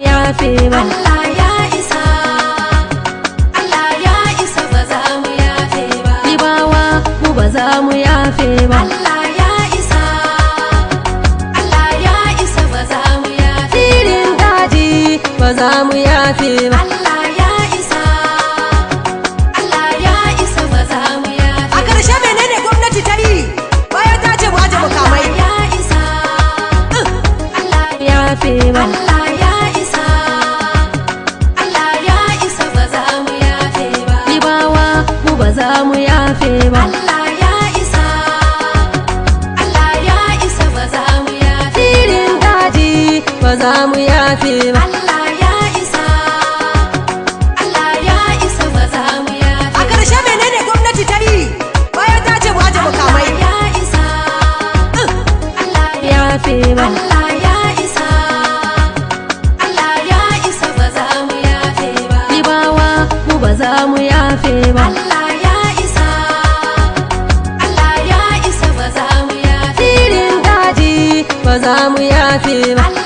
Yafe ba. Allah ya isa, Allah ya isa, ba za mu yafe ba. Libawa, mu ba za mu yafe ba. Allah ya isa, Allah ya isa, ba za mu yafe. Filin daji, ba za mu yafe ba. Allah ya isa, Allah ya isa, ba za mu yafe. A ƙarshe, menene gwamnati ta yi bayan ta ce mu aje mukamai? Allah ya isa, Allah Yafe ba. Allah ya isa, Allah ya isa, ba za mu yafe ba. Libawa, mu ba za mu yafe ba. Allah ya isa, Allah ya isa, ba za mu yafe. Filin daji, ba za mu yafe ba. Allah ya isa, Allah ya isa, ba za mu yafe. A ƙarshe, menene gwamnati ta yi bayan ta ce mu aje mukamai? Allah ya isa, Allah Yafe ba. Allah ya isa, Allah ya isa, ba za mu yafe ba. Libawa, mu ba za mu yafe ba. Allah ya isa, Allah ya isa, ba za mu yafe. Filin daji, ba za mu yafe ba. Allah